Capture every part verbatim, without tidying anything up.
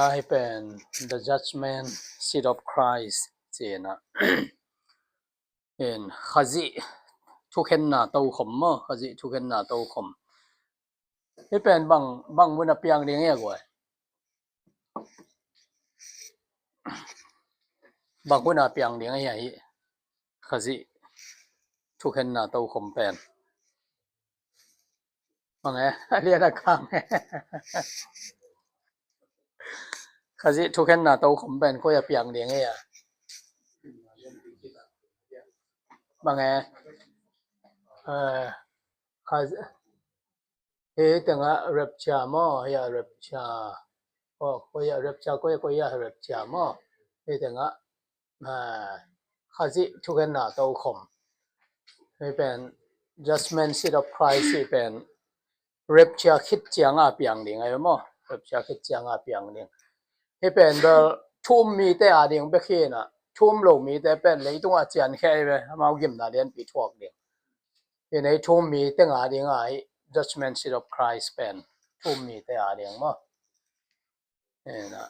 Hih pen The Judgment Seat of Christ ci-in ah, in Khazih thukhenna tokhom maw, Khazih thukhenna tokhom. Hih pen bang, bang mun a piang ding hi a guai? Bang mun a piang ding hi a hih Khazih thukhenna tokhom pen? Bang e, a lian a kang e. Khazih thukhenna tokhom pen koi a piang ding hi a? Bang e? Eh, Khazih, hih tengah rapture maw, hih a rapture. Oh, koi a rapture, koi, koi a rapture maw. Hih tengah, ah, Khazih thukhenna tokhom. Hih pen Judgment Seat of Christ hih pen rapture khit cianga piang ding ahi maw. Rapture khit cianga piang ding. Hih pen bel thu-um mite a ding bek hi na, thu-um lo mite pen leitungah ciankhia hi ve, amau gimna lianpi thuak ding. Hih nei thu-um mite nga ding a hih Judgment Seat of Christ pen thu-um mite a ding maw. Hih na,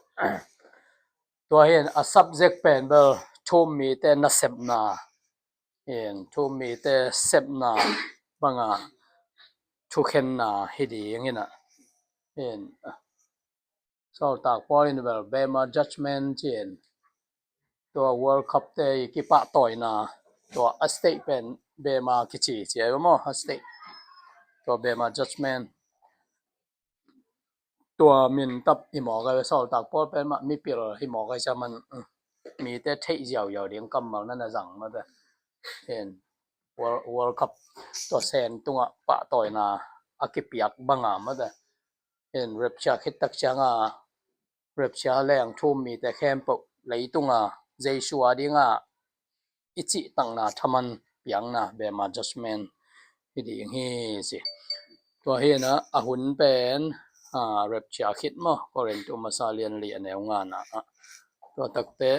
tua hi a subject pen bel thu-um mite nasepna, in thu-um mite sepna banga thukhenna hi ding hi na. In Sawltak Paul in bel Bema Judgment ci-in, tua World Cup te i kipahtawina, tua a state pen Bema kici ci a maw, a state. Tua Bema Judgment, tua min tap hi mawk a, Sawltak Paul pen mah mipil hi mawk a, cia man, mm, mite theih ziauziau ding kammal na na zang mate. In World, World Cup tua sen tungah pahtawina a kipiak banga mate. In rapture khit tak cianga, rapture leng thu-um mite khempeuh leitunga Jesu a dinga i cihtakna thaman piakna, Bema Judgment hi ding hi ci. Tua hi na, a hun pen, ah, rapture khit maw, Korintu masa lian li a neu ngana. Tua takte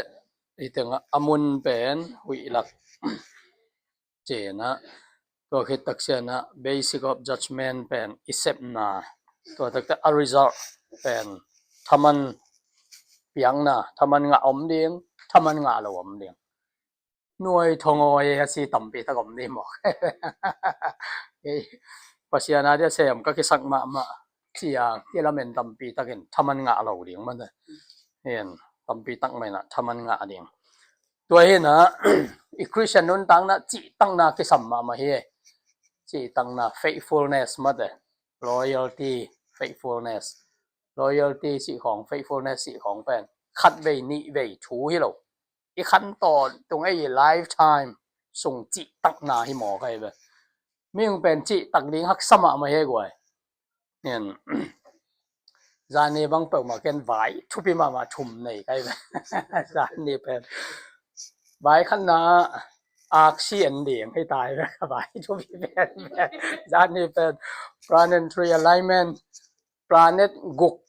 hih tengah a mun pen huihlak ci-in ah, tua khit tak ciangin ah basic of judgment pen i sepna, tua takte a result pen thaman piakna, thaman ngah om ding, thaman ngah lo om ding. Nuai thongawi a si tampi tak om ding maw. Pasian a dia sem ka kisak mahmah cia kilamen tampi takin thaman ngah lo ding mate. Hian tampi tak mai na thaman ngah ding. Tua hi na, i Christian nuntakna cihtakna kisam mahmah hi. Cihtakna, faithfulness mate. Loyalty, faithfulness. Loyalty cih khawng, faithfulness cih khawng pen khatvei nihvei thu hi lo. I khan tawntung ei lifetime sung cihtakna hi mawk ahi ve. Mihing pen cihtak ding haksa mahmah hi guai. Nian, zani bang peuhmah ken vai thupi mahmah thum nei kai ve. Zani pen vai khatna aksi en ding hi tai ve. Vai thupi pen ve. Zani pen planetary alignment, planet guk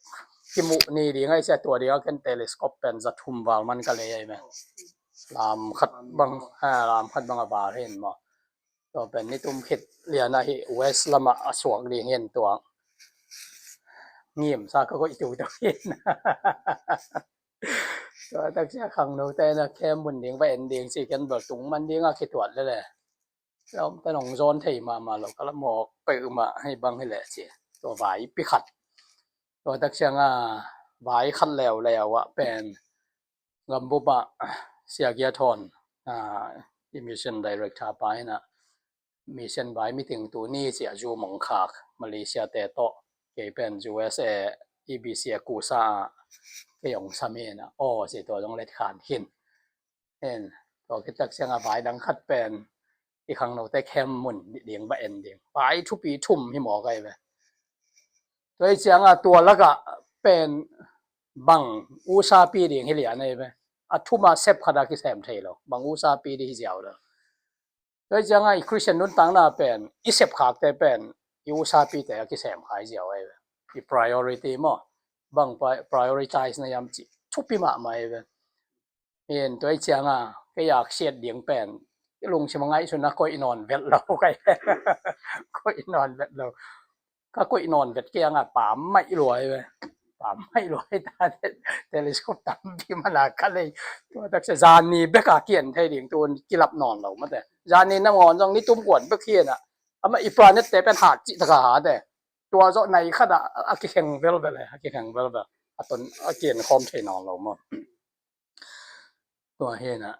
kimuh ni ding ahi cia, tua ding a ken telescope pen za thum val man ka lei ahi ve. Lam khat bang, ha, lam khat bang a val hin maw. Tua pen ni tum khit lian ahi west lamah a suak ding hian tua ngimsa ka koih tiu tiu hin. Tua tak cia khangno te na khem mun ding va en ding ci ken bel tung man ding a kituat lele. Lawm te nong zawn thei mahmah lo ka la mawk peuhmah hei bang hi leh ci. Tua vai pi khat. Tua tak cianga vai khat leuleu ah pen Gambup ah Sia Gia Thawn, ah, i mission director pa in ah, mission vai meeting tuni ci a Zoom hong khak, Malaysia te tawh, kei pen U S A, E B C a kusa ah, kei hong sam in ah, aw ci tua zong let khan khin. En, tua khit tak cianga vai dang khat pen, i khangnote khem mun ding va en ding. Vai thupi thum hi mawk ahi ve. Tua hi cianga tua lakah pen bang usapi ding hi lian ahi ve. A thuma sep khata kisem thei lo. Bang usapi ding hi ziau lo. Tua hi cianga i Christian nuntakna pen, i sep khakte pen, i usapite a kisem khai ziau ahi ve. I priority maw. Bang pri-, prioritize na hiam ci. Thupi mahmah ahi ve. In tua hi cianga, kei a siat ding pen, i lungsim a ngaihsun a koih nawn vet lo kai. Koih nawn vet lo. Ka koih nawn vet kei a nga pam maih lua hi ve. Pam mai luai ta te, telescope tampi mana ka lei. Tua tak se zani beka kian thei ding tun kilap nawn lo mate. Zani na ngon zong ni tum kuan bek hian a. Ama i planet te pen hat ci taka ha te. Tua zo nai khat a, a kikheng vel vel e, a kikheng vel vel. A ton a kian khom thei nawn lo mo. Tua hian a,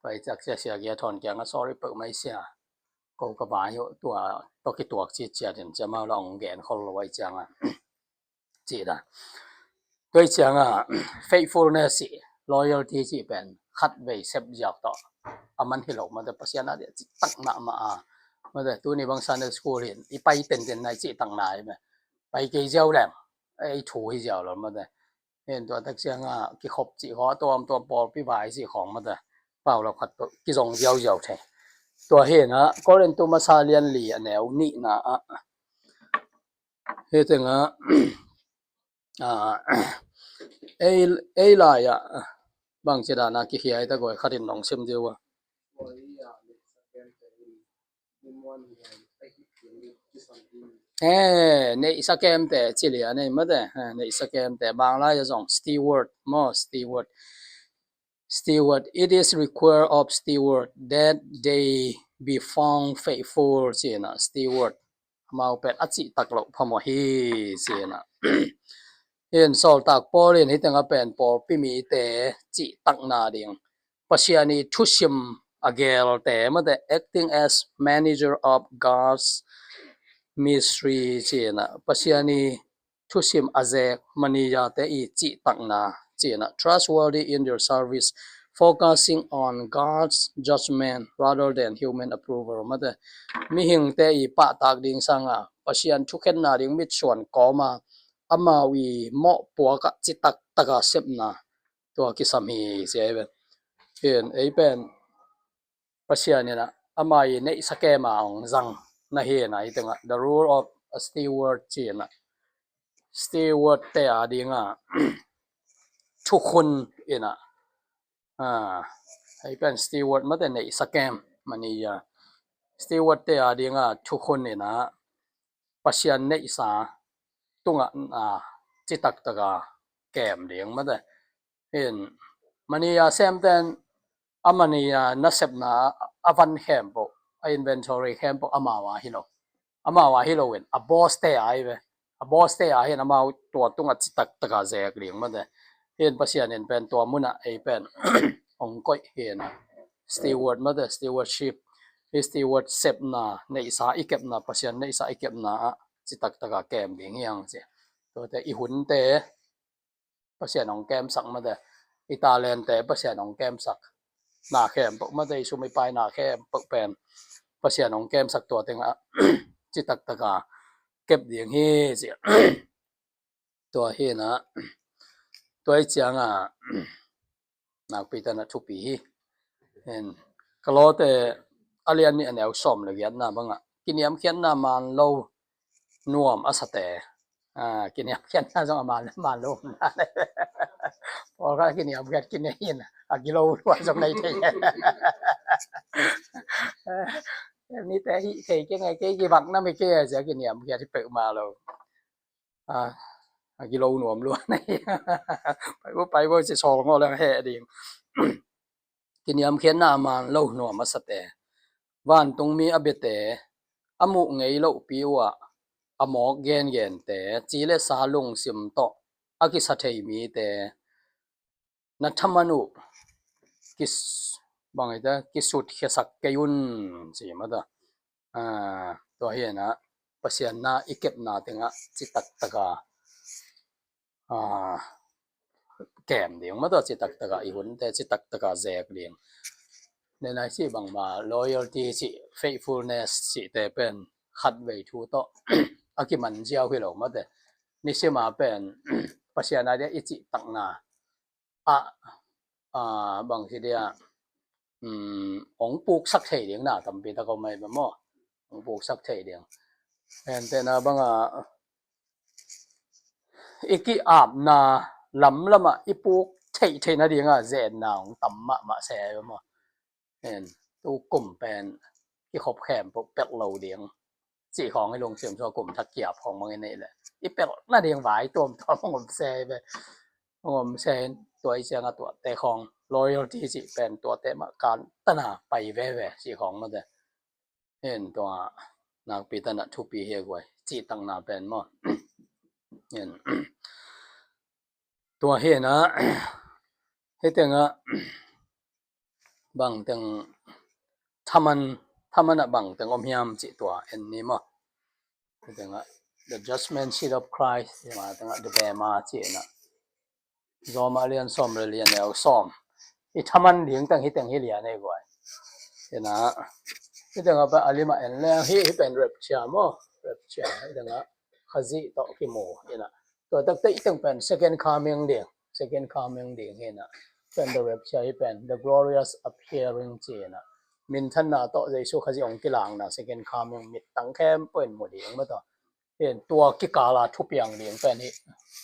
pai chak sia sia kia thon kianga sorry pek mai sia. Ko ka vai tua to kituak ci cia den cia mau la ong gen khol lo ai cianga. Ci da. Tua cianga faithfulness ci, loyalty ci pen khat vei sep ziak to. A man hi lo mate Pasian a dia ci tak mahmah a. Mate tuni bang Sunday school hin i pai ten ten nai ci tak nai me. Pai kei ziau lem. Ei thu hi ziau lo mate. Hian tua tak cianga kikhop cih khawng a tuamtuam pawlpi vai cih khawng mate pau lo khat peuh kizong ziauziau thei. Tua hian a Korintu masa lian li a neu nihna ah hi tengah ei, ei lai ah bangci dana kihiai ta goi khatin nong sim diu a. Eh, neihsa kemte ci lian ei mate. Eh, neihsa kemte bang lai a zong steward maw, steward. Steward, it is required of steward that they be found faithful cina steward. Amau pen a cih tak lo phamawh hi cina. Hian sawltak Paul in hiteng a pen pawlpi mite cih takna ding Pasian i thusim a gelte mate acting as manager of God's mystery cina Pasian i thusim a zek manija te i cih takna cina trustworthy in their service, focusing on God's judgment rather than human approval mate mihingte i pahtak ding sanga Pasian thukhenna ding mitsuan kawma amau i mawhpuak ah citak taka sepna tua kisam hi sia ei pen. Hian ei pen Pasian in a ama i neihsa kema ong zang na hi na hi tengah the role of a steward cina steward te a dinga thukhun ina ei pen steward mate neihsa kem manager steward te a dinga thukhun ina Pasian neihsa tungah na citak taka kem ding mate. Hian manager semten a manager nasepna a van khempeuh a inventory khempeuh amau a hi lo. Amau a hi lo in a boss te a hi ve. A boss te a hian amau tua tungah citak taka zek ding mate. Hian Pasian in pen tua munah ei pen ong koih hian a steward mate stewardship hi steward sepna neihsa i kepna Pasian neihsa i kepna ah citak taka kem ding hiang ci. Tuate i hunte Pasian ong kemsak mate i talente Pasian ong kemsak na khempeuh mate i sum i pai na khempeuh pen Pasian ong kemsak tua tengah citak taka kep ding hi ci. Tua hi na tua i cianga nakpi tana thupi hi. Hian Kolose a lian nih a neu sawm le giatna bangah kiniamkhiatna man lo nuam a sate. Ah, kiniamkhiatna zong a man, man lo umna le. Pawlkhat kiniamkhiat kinei in a gilo lua zong nei thei. Nite hi thei kei ngai kei kibakna mi kei a zia kiniamkhiat hi peuhmah lo. A gilo nuam luan ahi. Pai bo pai bo ci sawl ngaw leng heh ding. Kiniamkhiatna a man lo nuam a sate, vantungmi a biate, a muh ngei lohpi uhah a mawk gengente, ci le sa lungsim tawh a kisa thei mite na thaman uh kis bang ita kisutkhiasak kei un ci mata. Tua hiana Pasian na i kepna tengah citak taka kem ding mata, citak taka i hunte citak taka zek ding. Nenai cih bangma loyalty cih, faithfulness cihte pen khatvei thu tawh a kiman ziau hi lo mate. Nisima pen Pasian a dia i cih takna a, a bang hi dia, um, ong puksak thei ding na tampi tak om mai ba maw? Ong puksak thei ding. Hentena banga i ki-apna lamlama i puk theih theihna dinga zenna ong tam mahmah se ai ba maw? Hen, tu kum pen kikhop khempeuh pelh lo ding. cih khawng i lungsim sung a kum thak kiap khawng mang i neih leh i pelh nading vai tuamtuam hong om se ve. Hong om se in tua i ciangah tuate khawng loyalty cih pen tuate mah kan tana pai veve cih khawng mate. Hen tua nakpi tanah thupi hi a guai cihtakna pen maw. Hen tua hi na hi tengah bangteng thaman thaman ah bangteng om hiam cih tua en ni maw. Hi tengah the judgment seat of Christ hi ma tengah the bema cih na Roma lian sawm le lian neu sawm. I thaman ding teng hi teng hi lian ei guai. Hi na hi tengah pa alima en le hi hi pen rapture maw. Rapture hi tengah Khazih tawh kimu hi na. Tua takte i teng pen second coming ding, second coming ding hi na. Pen the rapture hi pen the glorious appearing ci na. Minthanna tawh Jesu Khazih hong kilangna second coming mittang khempeuh in mu ding mah tawh. Hin tua kikala thupiang ding pen hi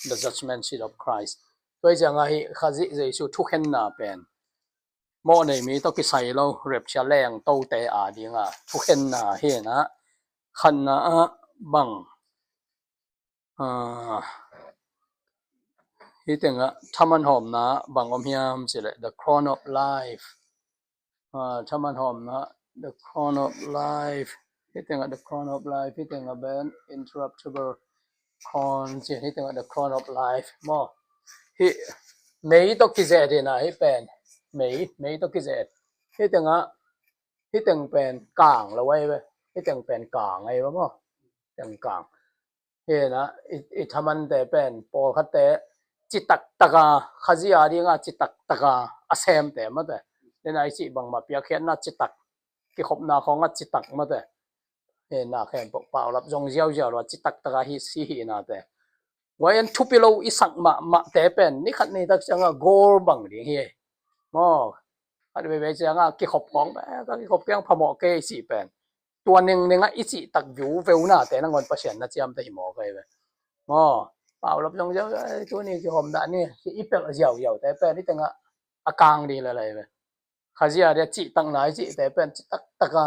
the judgment seat of Christ. Tua hi ciangah hi Khazih Jesu thukhenna pen mawh nei mi tawh kisai lo rapture leng tote a dinga thukhenna hi na. Khatna ah bang hi tengah thaman hawmna bang om hiam cileh the crown of life. Thaman hawmna the crown of life. Hi tengah the crown of life hi tengah ben incorruptible crown ci hi tengah the crown of life maw. Hi mei tawh kizet hi na hi pen mei mei tawh kizet. Hi tengah hi teng pen kang lo ai ve. Hi teng pen kang ai ve maw. Teng kang hi na. I thamante pen pawlkhatte citak taka Khazih a dinga citak taka a semte mate. Hi na i cih bangmah piakkhiatna citak kikhopna khawnga citak mate. Hi na khempeuh paulap zong ziauziau lo a citak taka hi si hi nate. Guai en thupi lo i sak mahmahte pen ni khat ni tak ciangah goal bang ding hi. Maw khat veivei ciangah kikhop khawng bek a kikhop kiang phamawh kei cih pen tua ningning ah i cihtak viu veunate nangawn Pasian na ciamte hi maw kei ve. Maw paulap zong ziau tuni kihawm dah ni i pelh ziauziaute pen i tengah a kang ding lelei ve. Khazih a dia cihtakna i cihte pen citak taka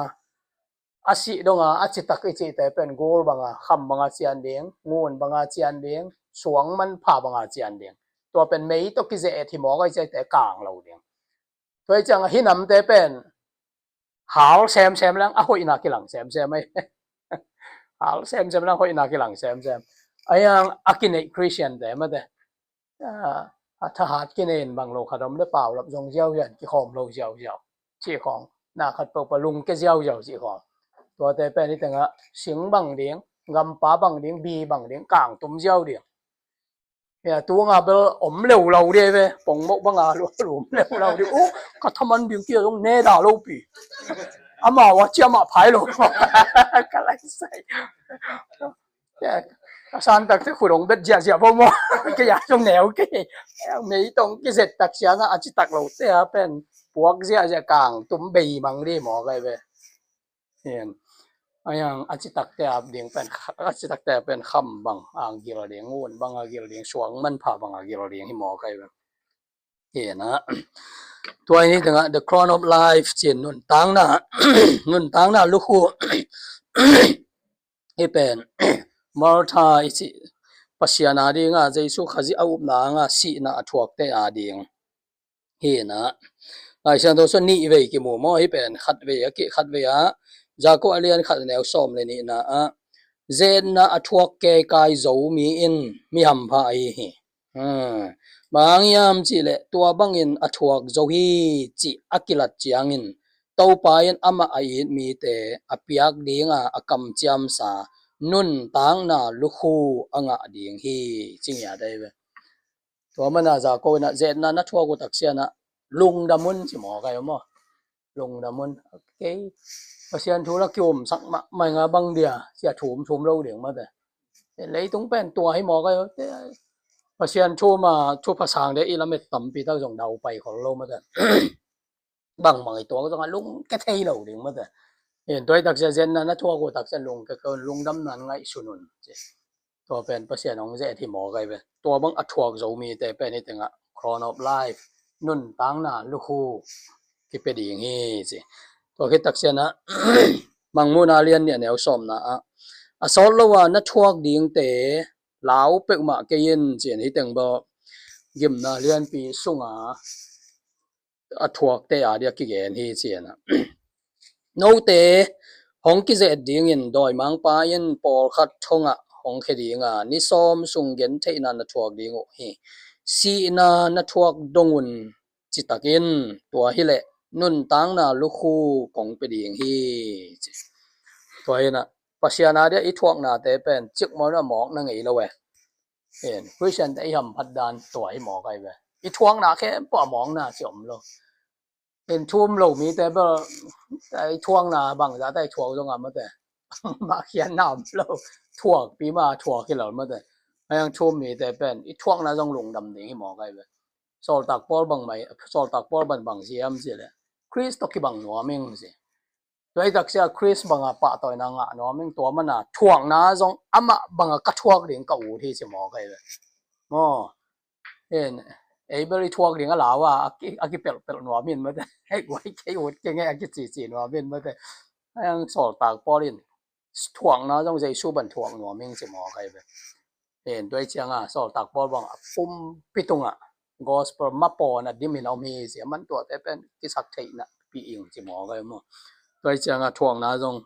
a sih donga a citak i cihte pen gul banga kham banga cian ding, ngun banga cian ding, suang manpha banga cian ding. Tua pen mei tawh kizet hi maw kei ciate kang lo ding. Tua hi ciangah hi namte pen hal semsem lang a hoihna kilang semsem ai. Hal semsem lang hoihna kilang semsem. Aiang a kineih Christian te mate a thahat kineih in bang lo khat om le paulap zong ziauziau kikhawm lo ziauziau cih khawng na khat peuhpah lungke ziauziau cih khawng. Tuate pen hi tengah sing bang ding, gampa bang ding, bi bang ding, kangtum ziau ding. Hia tunga bel om leu lo dia ve, pongmoh banga lum leu lo dia. Uh ka thaman ding kia zong ne da lo pi. Amau a ciamah phai lo. Ka lai sai. Ka santakte khut hong bet ziahziah bo maw. Kei a zong neu kei. Mei tong kizet tak sianga a citak lote a pen puak ziahziah kangtum bei mang di maw kai ve. Hian aiang a citakte a ding pen a citakte pen kham bang a gil ding, ngun bang a gil ding, suang manpha bang a gil ding hi maw kai ve. Hian a tua hi tengah the crown of life cin nuntakna nuntakna lukhu hi pen Martha i cih Pasian a dinga Jesu Khazih a upna anga sihna a thuakte a ding. Hi na Lai Siangtho sung nih vei kimu maw hi pen khat vei a kih khat vei a Jakob a lian khat neu sawm le nihna ah zetna a thuak keikai zo mi in mi hampha ahi hi. Bang hang hiam cihleh tua bangin a thuak zo hi cih a kilat ciangin Topa in amah a it mite a piak dinga a kamciamsa nuntakna lukhu a ngah ding hi. Cing hi a dai ve. Tua mana Jakob in a zetna na thuak uh tak siana lungdam un ci maw kai maw. Lungdam un kei Pasian thu la kiumsak mahmah nga bang dia cia thum thum lo ding mate. Leitung pen tua hi maw kai Pasian thu ma thu phasang de i lamet tampi tak zong dau pai khol lo mate. Bangmang i tuak zongah lungke thei lo ding mate. Hin tuai taksia zenna na thuak uh taksia lungke ko lungdam nan ngaihsun un ci. Tua pen Pasian hong zet hi maw kai ve. Tua bang a thuak zo mite pen hi tengah crown of life nuntakna lukhu kipia ding hi ci. Tua khit taksia na Mangmuhna lian nih a neu sawmna ah, a sawt lo a na thuak dingte lau peuhmah kei in, ci-in hi teng bawh gimna lianpi sunga a thuakte a dia kigen hi, ci-in ah. Note hong kizet dingin dawimangpa in pawlkhat thongah hong khia dinga ni sawm sung gentheihna na thuak ding uh hi. Sihna na thuak dong un, citakin tua hileh nuntakna lukhu kong pia ding hi, ci. Tua hinah Pasian a dia i thuaknate pen cikmawh na mawk na ngei lo e. Christian te i hamphat dan tua hi mawk ai ve. I thuakna khempeuh a mawkna ci om lo. In thum lo mite bel i thuakna bangzah ta i thuak zong a mate. Mah khiatna om lo. Thuakpi mah thuak hi lo mate. Ayang thum mite pen i thuakna zong lungdam ding hi mawk ai ve. Sawltak Paul bang mai, Sawltak Paul ban bang siam si le, Khrist tawh kibang nuam ing si. Tua i taksia Khrist banga pahtawina ngah nuam ing, tua mana thuakna zong amah banga ka thuak ding ka ut hi ci mawk ai ve. Maw, in ei bel i thuak ding a lau a, a ki, a kipelhpelh nuam in mate. Hei guai kei ut kei ngei a kicici nuam in mate. Ayang Sawltak Paul in thuakna zong Jesu ban thuak nuam ing ci mawk ai ve. Tua i cianga Sawltak Paul bang a pumpi tungah gospel mapawn a dim in a om hi ci a, man tuate pen kisak theihna pi ing ci mawk ai maw. Tua i cianga thuakna zong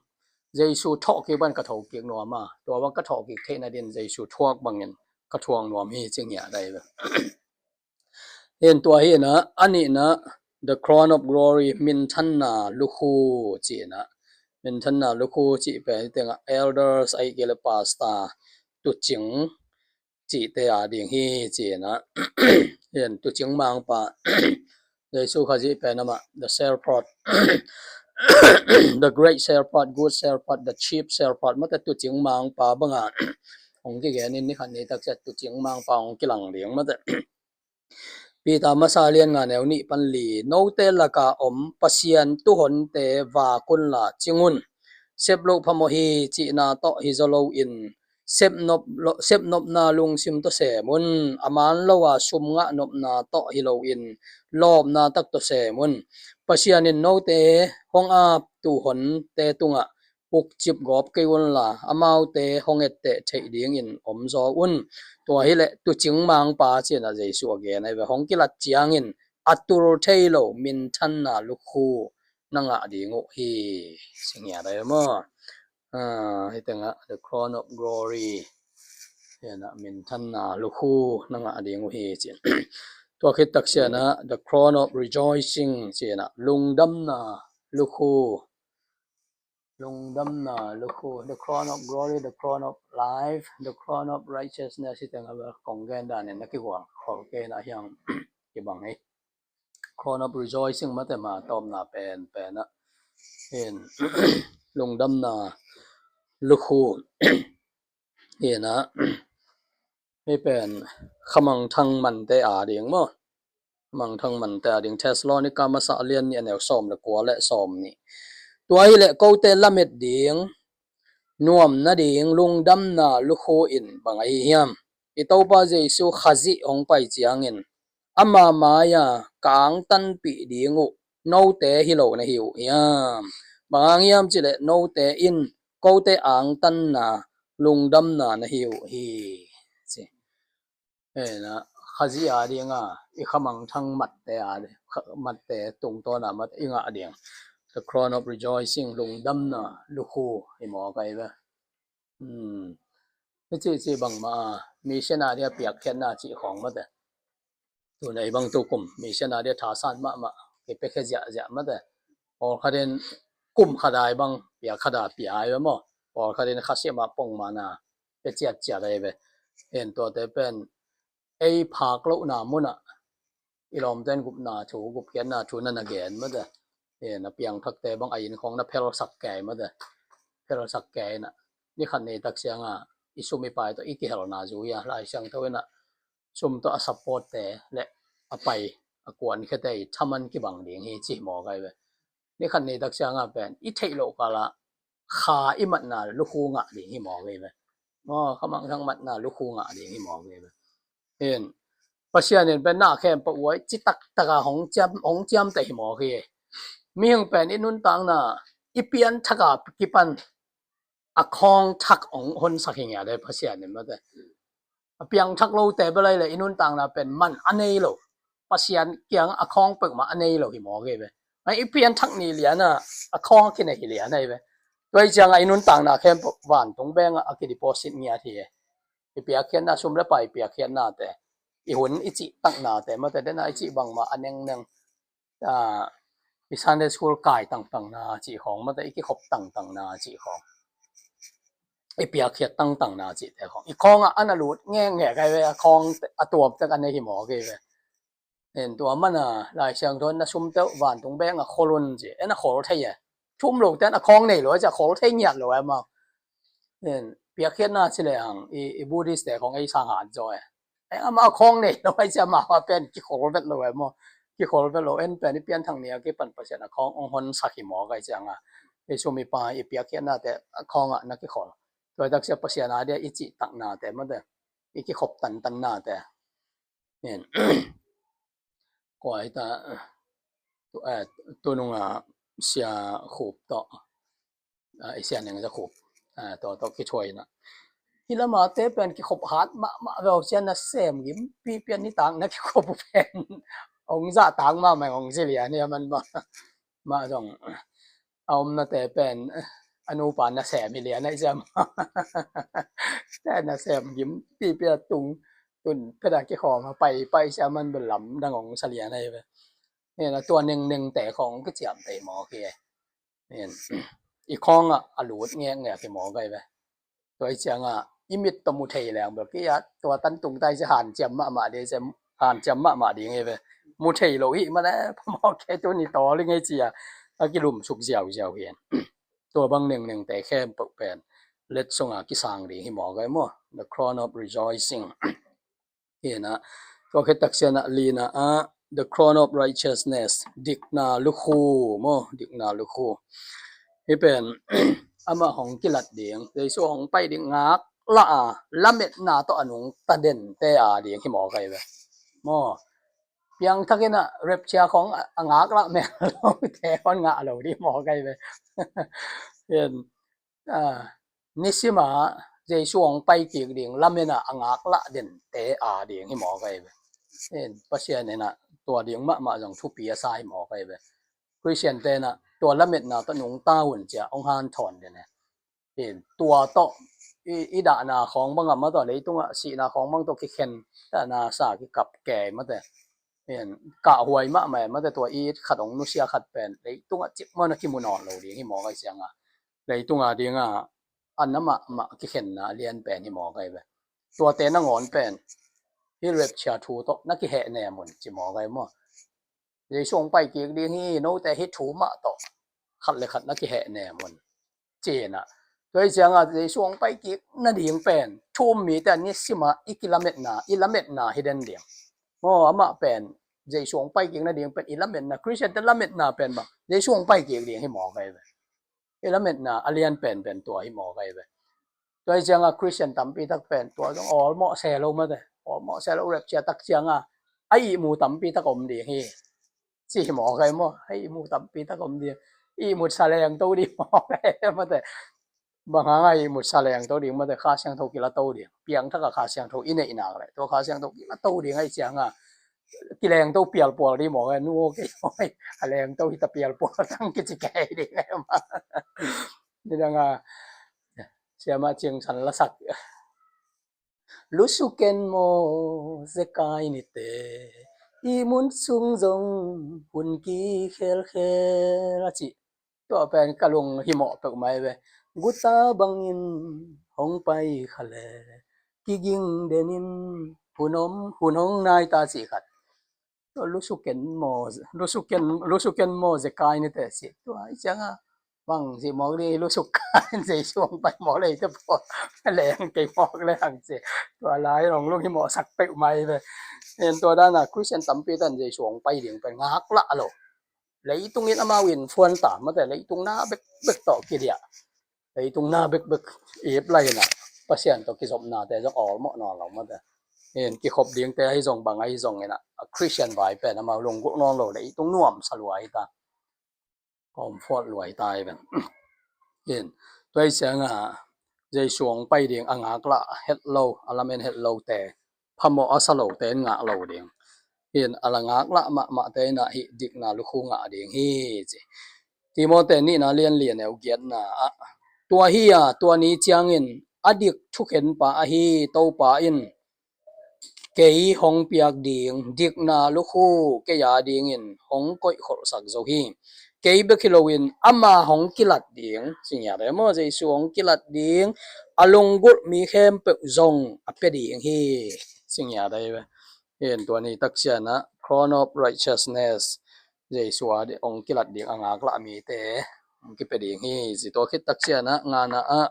Jesu thawhkik ban ka thokik nuam a, tua bang ka thawhkik theihna din Jesu thuak bangin ka thuak nuam hi ci ngiat ai ve. Hin tua hinah a nihna, the crown of glory, minthanna lukhu, cinah minthanna lukhu cih pen hi tengah elders ahi kei le pastor, tucing cihte a ding hi, cinah. Hin tucing mangpa Jesu Khazih pen amah the shepherd, the great shepherd, good shepherd, the chief shepherd mate, tucing mangpa banga hong kigenin ni khat ni taksia tucing mangpa hong kilang ding mate. Peter masa lian nga neu nih pan li, note laka om Pasian tuhonte vak unla cing un. Sep loh phamawh hi cihna tawh hi zaw loin, sepnop lo, sepnopna lungsim tawh sem un. A man lo a sum ngah nopna tawh hi loin, lawpna tak tawh sem un. Pasian in note hong ap tuhonte tungah ukcip gawp kei unla, amaute hong etteh theih dingin omzaw un. Tua hileh tucing mangpa cinah Jesu a gen ahi ve. Hong kilat ciangin a tul thei lo minthanna lukhu na ngah ding uh hi, ci ngiat ahi ve maw. Hi tengah the crown of glory, hinah minthanna lukhu na ngah ding uh hi, ci. Tua khit taksianah the crown of rejoicing, cinah lungdamna lukhu. Lungdamna lukhu, the crown of glory, the crown of life, the crown of righteousness, hi tengah bel kong gen danin na kigual khol kei na hiang kibang hi. Crown of rejoicing mate ma tawpna pen penah hin lungdamna lukhu hinah hi pen khamangthang mante a ding maw. Khamangthang mante a ding, Thessalonika masa lian nih a neu sawm le kua le sawm nih. Tua hileh kote lamet ding, nuam nading lungdamna lukhu in bang ahi hiam? I Topa Jesu Khazih hong pai ciangin ama mai-a ka angtanpih ding uh note hi lo na hi uh hiam? Bang hang hiam cileh note in kote angtanna lungdamna na hi uh hi, ci. Hena Khazih a dinga i khamangthang matte a, matte tungtawna mat i ngah ding, the crown of rejoicing, lungdamna lukhu hi mawk ahi ve. Hmm. Hi cihcih bangmah a mission a dia piakkhiatna cih khawng mate. Tuna i bang tu kum mission a dia thasan mahmah kipiakhia ziahziah mate. Pawlkhatin kum khata i bang piak khata pia ahi ve maw. Pawlkhatin khasia mah pongmana pia ciatciat ahi ve. Hen tuate pen ei phak lohna munah i lawmten gupna thu, gupkhiatna thu na na gen mate. Hen a piangthakte bang a inn khawng na phelsak kei mate. Phelsak kei inah ni khat ni tak sianga i sum i pai tawh i kihelna zui a Lai Siangtho inah sum tawh a supportte le a pai a kuankhiate i thaman kibang ding hi ci hi mawk ahi ve. Ni khat ni tak sianga pen i theih loh kala kha i matna lukhu ngah ding hi mawk ahi ve. Maw, khamangthang matna lukhu ngah ding hi mawk ahi ve. Hin Pasian in pen na khempeuh uai citak taka hong ciam, hong ciamteh hi mawk hi. Mihing pen i nuntakna i pianthak a kipan a khawng thak hong honsak hi ngiat e Pasian in mate. A piangthak lote bel ahih leh i nuntakna pen man a nei lo, Pasian kiang a khawng peuhmah a nei lo hi mawk hi ve. Ahi i pianthak ni lian a a khawng a kinei hi lian ahi ve. Tua hi ciangah i nuntakna khempeuh vantung bengah a kideposit ngiat hi e. I piakkhiatna, sum le pai i piakkhiatnate, i hun i cihtaknate mate, dena i cih bangmah a nengneng, i Sunday school kai tangtangna cih khawng mate, i kikhop tangtangna cih khawng, i piakkhiat tangtangna cihte khawng i khawngah a na lut ngekngek ahi ve. A khawng a tuam tek a nei hi mawk hi ve. En tua mana Lai Siangtho in na sumte uh vantung bengah khol un ci, en a khol thei e. Thum lote in a khawng nei lo a ci a khol thei ngiat lo e maw. En piakkhiatna ci lehang i, i Buddhist te khawng ei sang hat zaw e. Ei amah a khawng nei lo a ci amah a pen kikhol vet lo e maw. Kikhol vet lo, en pen i pianthak ni a kipan Pasian a khawng hong honsak hi mawk ahi cianga i sum i pai i piakkhiatnate a khawngah na kikhol. Tua i taksia Pasian a dia i cihtaknate mate, i kikhop tantannate. En kua hita, tu, eh, tununga Sia Khup tawh, eh, i Sia Neng Za Khup, eh, tawh tawh kithuaina hi lamate pen kikhop hat mahmah veu sia, na sem gim pipian nitak na kikhop uh pen hong zahtak mahmah hong zilian hi a man mah. Mah zong a omnate pen a nupa nasem hi lian ahi siam. Te nasem gim pipia tung tun peda kikhawm a pai pai siam man bel lam dang hong sa lian ahi ve. Nena tua nengnengte khawng kiciamtei mawk hi e. I khawngah a lut ngekngek hi mawk ahi ve. Tua hi cianga i mit tawh mu thei leng bel kia tua tan tung tai cia hanciam mahmah ding cia hanciam mahmah ding hi ve. Mu thei lo hi mane phamawh kei tuni tawl hi ngei cia a kilumsuk ziauziau hi. Tua bang nengnengte khempeuh pen let sunga kisang ding hi mawk ahi maw. The crown of rejoicing. Hi na tua khit taksiana lina a the crown of righteousness, dikna lukhu maw, dikna lukhu. Hi pen amah hong kilat ding, Jesu hong pai ding ngak lah a lametna tawh a nungta dente a ding hi mawk ahi ve. Maw piangthakin a rapture khawng a ngak lah mel lote hon ngah lo ding mawk ahi ve. Hi nisima Jesu hong pai kik ding lamena a ngak lah dente a ding hi mawk ahi ve. Pasian ina tua ding mahmah zong thupi a sa hi mawk ahi ve. Christian te ina tua lametna tawh nungta un cia hong hanthawn den e. Tua tawh i dahna khawng bangah mah tawh leitungah sihna khawng bang tawh kikhen dahna sa kikap kei mate. Kahhuai mahmah e mate tua i khat hong nusia khat pen leitungah cikmah na kimu nawn lo ding hi mawk ahi cianga leitunga dinga a na mahmah kikhenna a lian pen hi mawk ahi ve. Tuate nangawn pen hi rapture thu tawh na kihehnem un ci mawk ahi maw. Jesu hong pai kik ding hi, note hi thu mah tawh khat le khat na kihehnem un. Cina tua hi cianga Jesu hong pai kik nading pen thu um mite a nisima i kilametna, i lametna hi den ding. Maw amah pen Jesu hong pai kik nading pen i lametna, Christian te lametna pen bang Jesu hong pai kik ding hi mawk ahi ve. I lametna a lian penpen tua hi mawk ahi ve. Tua hi cianga Christian tampi tak pen tua zong awlmawh se lo mate, awlmawh se lo rapture tak cianga a ihmu tampi tak om ding hi. Ci hi mawk ahi maw, a ihmu tampi tak om ding. Ihmut sa lengto ding mawk ahi mate. Bang hanga ihmut sa lengto ding mate, Kha Siangtho kilato ding. Piangthaka Kha Siangtho i neih nak le tua Kha Siangtho kilato ding ahi cianga kilengto pialpual ding mawk ahi, nu aw kei aw a lengto hita pialpual tang kici kei ding ahi ma. Nidanga siama ciangsan lasak. Lusuken maw zekai nite, ihmun sung zong hun kikhelkhel a cih. Tua pen ka lung himawh peuhmah hi ve. Guta bangin hong pai kha le kiging denin hun om hun hong nai ta cih khat. Tua lusuken maw, lusuken, lusuken maw zekai nite cih. Tua hi cianga bang cih mawk ding, lusuk kai Jesu hong pai mawk le te pua leng kei mawk le hang cih. Tua lai hong lung himawhsak peuhmah hi ve. En tua dana Christian tampi tan Jesu hong pai ding pen ngak lah lo. Leitungin amau in phuan ta mate, leitung na bekbek tawh kiliah, leitung na bekbek ip lai ina Pasian tawh kizopnate zong awlmawh nawn lo mate. In kikhop dingte ahi zong bang ahi zong ina Christian vai pen amau lunggulh nawn lo, leitung nuam salua hi ta. Comfort luai tai ven. In, tua hi ciangah Jesu hong pai ding a ngaklah het lo, a lamen het lote, phamawh a sa lote in ngah lo ding. In, a la ngaklah mahmahte in ah hih dikna lukhu ngah ding hi ci. Timote nihna lian li a neu giatna ah, tua hi a, tua ni ciangin a dik thukhenpa ahi Topa in kei hong piak ding dikna lukhu kei a dingin hong koihkholhsak zo hi. Kei bek hi loin ama hong kilat ding, ci ngiat ei maw, Jesu hong kilat ding a lunggulh mi khempeuh zong a pia ding hi, ci ngiat ei ve. In, tua ni tak ciangah crown of righteousness, Jesu a ding hong kilat ding a ngaklah mite hong kipia ding hi ci. Tua khit tak ciangah ngana ah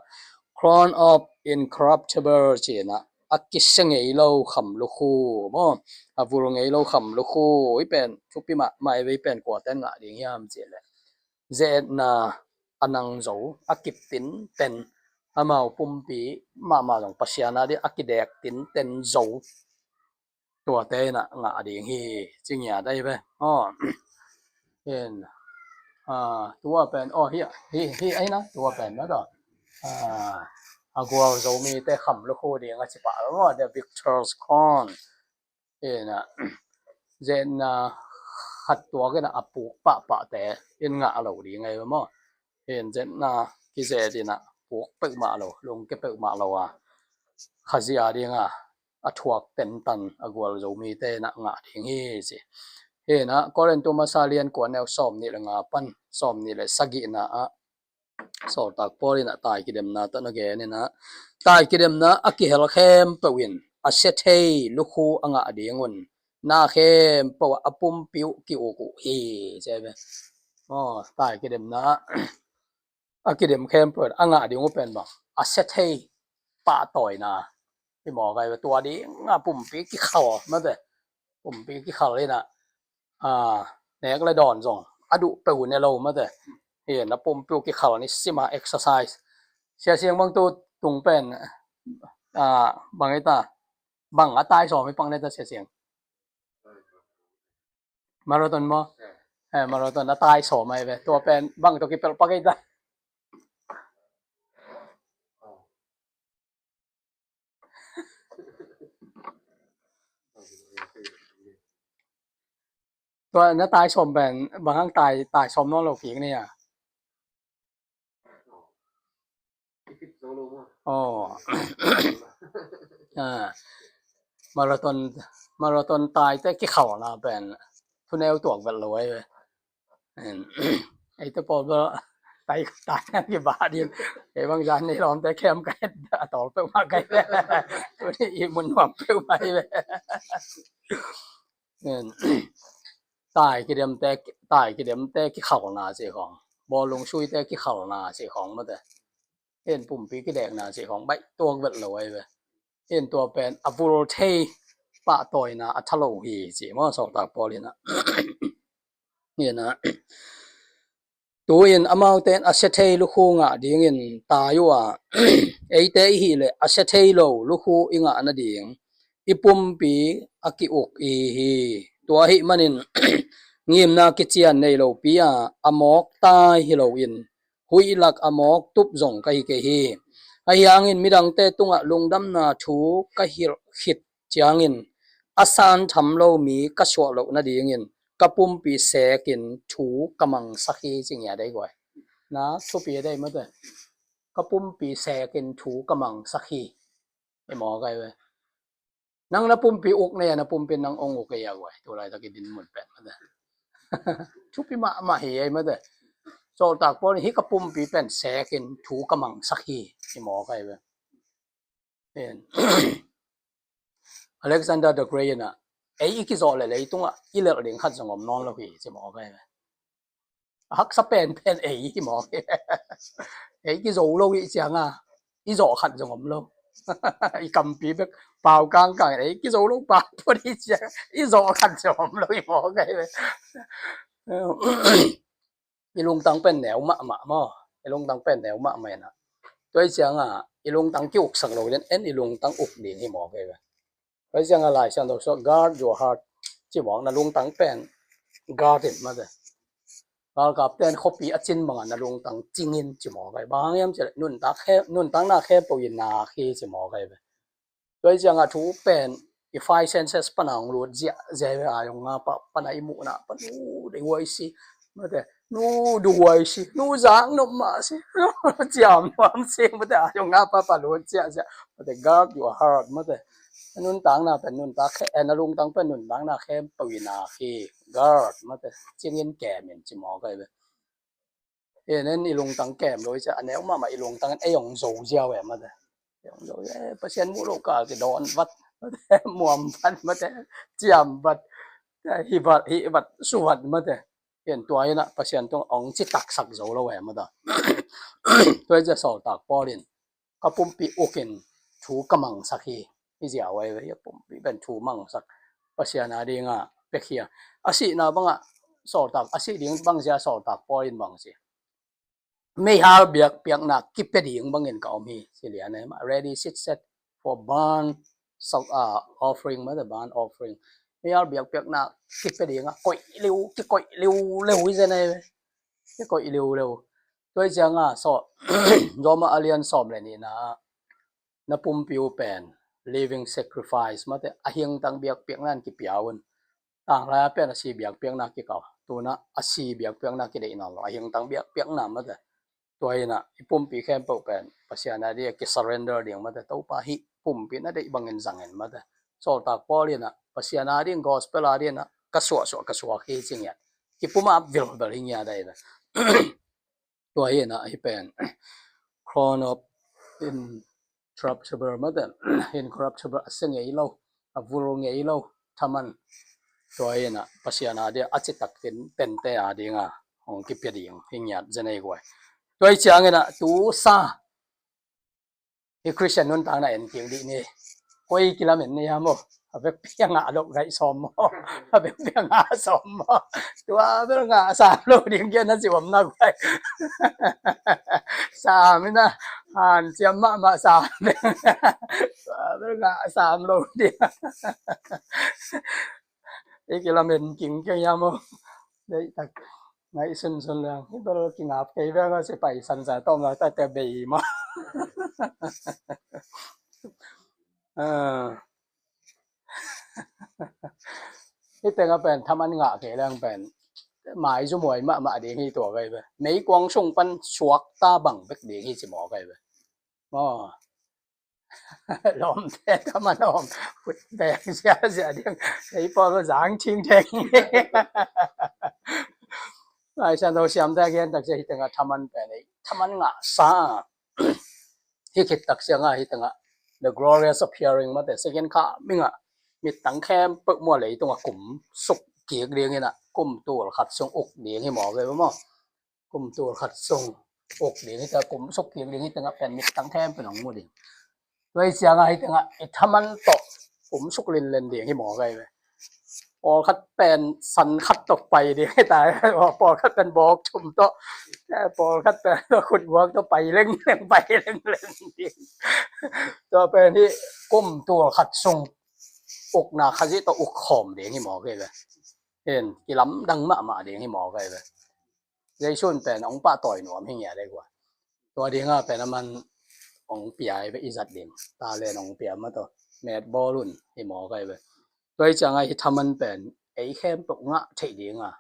crown of incorruptible ci-in ah a kisia ngei lo kham lukhu maw, a vul ngei lo kham lukhu. Hih pen thupi mahmah ei ve. Hih pen kuate in ngah ding hiam cih leh ze-etna a nang zo, a kip tinten, amau pumpi mahmah zong Pasian a ding a kidek tinten zo, tuate in ah ngah ding hi, ci ngiat ei ve. Aw. In, ah, tua pen, aw, hi, hi, hi ei na, tua pen na tua, ah, a gualzo mite kham lukhu ding a ci pah lo maw, the victor's crown. In ah, ze-etna khat tuak in ah a puk pahpahte in ngah lo ding ei ve maw. In, ze-etna kizet in ah puk peuhmah lo, lungke peuhmah lo a, Khazih a ding a a thuak tentan a gualzo mite in ah ngah ding hi ci. Hi in ah Korintu masa lian kua neu sawm nih le nga pan sawm nih le sagihna ah Sawltak Paul in ah tai kidemna tawh na gen in ah, tai kidemna a kihel khempeuh in a sia thei lukhu a ngah ding un, na khempeuh ah a pumpi uh ki-uk uh hi, ci ei ve. Aw, tai kidemna a kidem khempeuh a ngah ding uh pen bang, a sia thei pahtawina hi mawk ei ve. Tua ding a pumpi kikhal mate, pumpi kikhal in ah, ah, nek le dawn zong a duh peuh ne lo mate. Hi in ah pumpi uh kikhal ni sim a exercise. Sia Siang, bang tu tung pen, ah, bang ei ta, bang a tai sawm hi pang ne ta Sia Siang? Marathon maw? Eh, marathon a tai sawm ei ve. Tua pen bang tawh kipelh pak ei ta? Tua na tai sawm pen bang hang tai, tai sawm nawn lo kik ni a? Aw. Ah. Marathon, marathon taite kikhalna pen thuneu tuak vet lo ei ve. Eite pawl bel tai, tai na kibah din. Kei bang zan ni lawmte khem ka het a tawl peuhmah ka hi ve. Tuni i mun nuam peuhmah hi ve. Tai kidemte, tai kidemte kikhalna cih khawng, bawlung suite kikhalna cih khawng mate. Hi in pumpi kidekna cih khawng baih tuak vet lo ei ve. Hi in tua pen a vul thei pahtawina a tha lo hi ci maw, Sawltak Paul in ah. Hi in ah, tu-in amaute in a sia thei lukhu ngah dingin tai uh a, eite i hih leh a sia thei lo lukhu i ngah nading i pumpi a ki-uk i hi hi. Tua ahih manin ngimna kician nei lopi a, a mawk tai hi loin huih lak a mawk tup zong ka hi kei hi. Ahi hangin midangte tungah lungdamna thu ka hilh khit ciangin a san tham lo mi ka suah loh nadingin ka pumpi sekin thu ka mangsak hi, ci ngiat ei guai. Na thupi a dei mate. Ka pumpi sekin thu ka mangsak hi. Hi mawk ei ve. Nang na pumpi uk nei a, na pumpi nang ong uk ei a guai. Tulaitak i dinmun pen mate. Thupi mahmah hi ei mate. Sawltak Paul in hih ka pumpi pen sekin thu ka mangsak hi. Hi mawk ei ve. Alexander the Great in ah, ei i kizawh leh leitungah i lelh ding khat zong om nawn lo hi, ci mawk ei ve. A haksa penpen ei hi mawk ei ve. Ei kizo lo hi cianga i zawh khat zong om lo. I kampi bek pau kangkang ei kizo lo pau phot hi cianga i zawh khat zong om lo hi mawk ei ve. I lungtang pen neu mahmah maw? I lungtang pen neu mahmah in ah, tua hi cianga i lungtang ki-uksak lo den en, i lungtang uk ding hi mawk ei ve. Tua hi cianga Lai Siangtho sua, guard your heart, ci mawk, na lungtang pen guard in mate. Galkap ten khuapi a cin bangah na lungtang cingin ci mawk ai. Bang hang hiam cih leh nuntak khe, nuntakna khempeuh i nak hi ci mawk ai ve. Tua hi ciangah thu pen i five senses pana hong lut ziahziah ve. A hong nga pa pana i muhna pa nu ding huai si mate, nu du huai si, nu zak nop mah si, ciam nuam sing mate, a hong nga pa pa lut ziahziah mate, guard your heart mate. Nuntakna pen nuntak khe, eh, na lungtang pen nuntakna khempeuh i nak hi, guard mate, cingin kemin ci mawk ai ve. Enen i lungtang kem lo i cia a neu mahmah i lungtang in ei hong zo ziau e mate. Ei hong zo e, Pasian muh lo kal kidawn vat mate, muam vat mate, ciam vat, hi vat, hi vat, su vat mate. Tua inah Pasian tung hong citaksak zo lo e mate. Tua i cia sawltak Paul in ka pumpi ukin thu ka mangsak hi. Hi ziau ai ve, a pumpi pen thu mangsak Pasian a dinga pek hi a. A sihna bangah sawltak a sih ding bang zia sawltak Paul in bang si. Meihal biakpiakna kipia ding bangin ka om hi. Si lian ai mah, ready, sit, set for burnt offering mate, burnt offering. Meihal biakpiakna kipia dingah koih liu, kikoih liu leu hi zen ai ve. Kikoih liu leu. Tua hi cianga so Roma a lian sawm le nihna ah na pumpi uh pen living sacrifice mate, a hingtang biakpiakna in kipia un. Tanglai a pen a si biakpiakna kikau, tuna a si biakpiakna kideih nawn lo, a hingtang biakpiakna mate. Tua inah i pumpi khempeuh pen Pasian a dia kisurrender ding mate, Topa hih pumpi na deih bangin zangin mate. Sawltak Paul inah Pasian a ding gospel a dinah ka suahsuah ka suak hi ci ngiat. Kipuma vilvel hi ngiat ai ve. Tua hi inah hi pen crown of incorruptible mate, incorruptible, a se ngei lo, a vul ngei lo thaman. Tua hi inah Pasian a dia a citak tin tente a dinga hong kipia ding hi ngiat zenei guai. Tua hi cianginah tu sa hi Christian nuntakna en kik dih ni. Koi kilamen ni hiam aw? A vekpi a ngah lo ngaih sawm maw? A vekpi a ngah sawm maw? Tua bel ngah sam lo ding kia na ci om na guai. Sam ina hanciam mahmah sam. Tua bel ngah sam lo ding. I kilamen king keng hiam aw? Deih tak ngaih sunsun leng hi bel kingap kei veng a si pai sansa tawm la tate bei maw? Hi tenga pen thaman ngah kei leng pen maizum huai mahmah ding hi tua gai ve. Meikuang sung pan suakta bang bek ding hi ci maw gai ve. Maw lawmte thaman a om khut beng ziazia ding. Ei pawl zang thingtheng. Lai Siangtho siamte a gen takcia hi tengah thaman pen ei thaman ngahsa hi khit takcia nga hi tengah the glorious appearing mate, second coming ah mittang khempeuh mua leitungah kum suk kik ding inah kum tul khat sung uk ding hi maw ve maw? Kum tul khat sung uk ding hi ta, kum suk kik ding hi tengah pen mittang khempeuh hong mu ding. Tua hi ciangah hi tengah i thaman tawh kum suk linlen ding hi maw gai ve. Pawlkhat pen san khat tawh pai ding hi ta, pawlkhat pen bawk thum tawh, pawlkhat pen khutguak tawh pai lengleng, pai lengleng ding. Tua pen hi kum tul khat sung ukna Khazih tawh uk khawm ding hi maw gai ve. Hin kilamdang mahmah ding hi maw gai ve. Jesu in pen hong pahtawi nuam hi ngiat ei guai. Tua dinga pen aman hong pia ei ve, i zat ding talen hong pia mataw, met bawl un hi maw gai ve. Tua hi cianga hi thaman pen ei khempeuh ngah theih dinga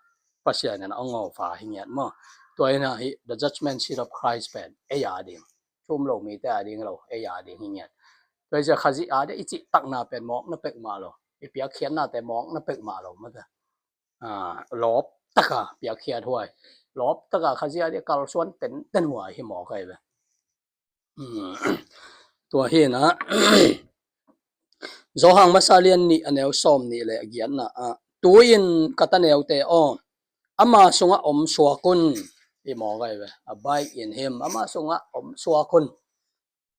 Pasian in a ngawfa hi ngiat maw? Tua ina hi the judgment seat of Christ pen ei a ding, thum lo mite a ding lo, ei a ding hi ngiat. Tua hi cia Khazih a dia i cihtakna pen mawkna pek mah lo, i piakkhiatnate mawkna pek mah lo mate. Lawp taka piakkhiat huai, lawp taka Khazih a dia kalsuan tenten huai hi maw kai ve. Tua hi na Johan masa lian nih a neu sawm nih le a giatna ah, tu-in ka ta neute aw, ama sungah om suak un. Hi maw kai ve, abide in him, ama sungah om suak un.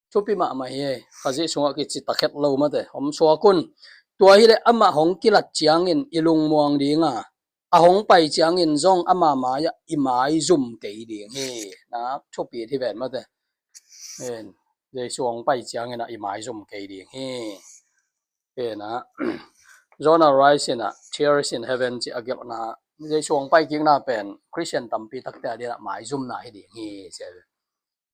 Thupi mahmah hi. Khazih sungah kici takhet lo mate, om suak un. Tua hileh amah hong kilat ciangin i lungmuang dinga, a hong pai ciangin zong ama mai-ah i maizum kei ding hi. Na thupi hi ven mate. Jesu hong pai ciangin ah i maizum kei ding hi. Ena Jonah Rice in ah Tears in Heaven ci a gelhna Jesu hong pai kikna pen Christian tampi takte a dinah maizumna hi ding hi ci a ve.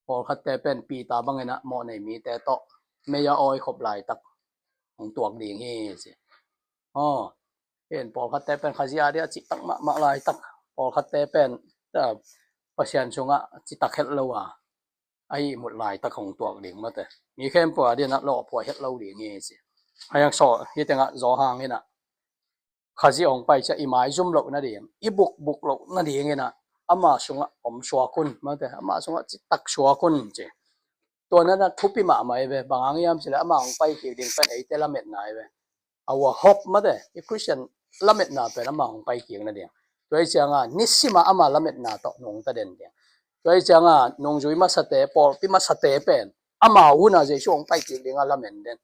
Pawlkhatte pen Peter bangin ah mawhnei mite tawh mei a awi khop laitak hong tuak ding hi ci. Aw, pen pawlkhatte pen Khazih a dinah citak mahmah laitak, pawlkhatte pen Pasian sungah citak het lo a, a ihmut laitak hong tuak ding mate. Mi khempeuh a dinah lawhphuai het lo ding hi ci. Haiang saw hi tengah Johan inah Khazih hong pai ciah i maizum loh nading, i bukbuk loh nading inah ama sungah om suak un mate, ama sungah citak suak un ci. Tua nanah thupi mahmah hi ve, bang hang hiam cileh ama hong pai kik ding pen eite lametna hi ve. Our hope mate, i Christian lametna pen ama hong pai kik nading. Tua hi cianga nisima ama lametna tawh nungta den ding. Tua hi cianga nungzui masate, pawlpi masate pen ama huna Jesu hong pai kik dinga lamen den.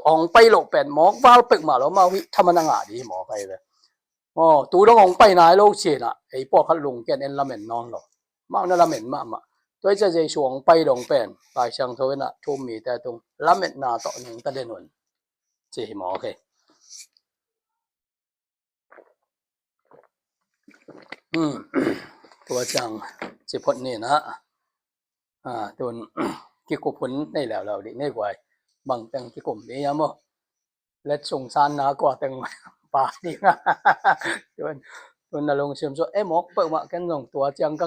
Hong pai loh pen mawk val pek mah lo, amau hih thaman a ngah dih mawk ahi ve. Aw, tu dong hong pai nai lo cinah ei pawlkhat lungkian en lamen nawn lo. Amau na lamen mahmah. Tua hi ciah Jesu hong pai dong pen Lai Siangtho inah thu-um mite tung lametna tawh nungta den un ci hi mawk hi. Tua ciang ciphot ninah tun kikup hun nei leuleu dih nei guai. Bang teng kikum dih a maw? Let sung sanna kua teng pa dih. Tun na lungsim suah e mawk peuhmah ken zong tua ciang ka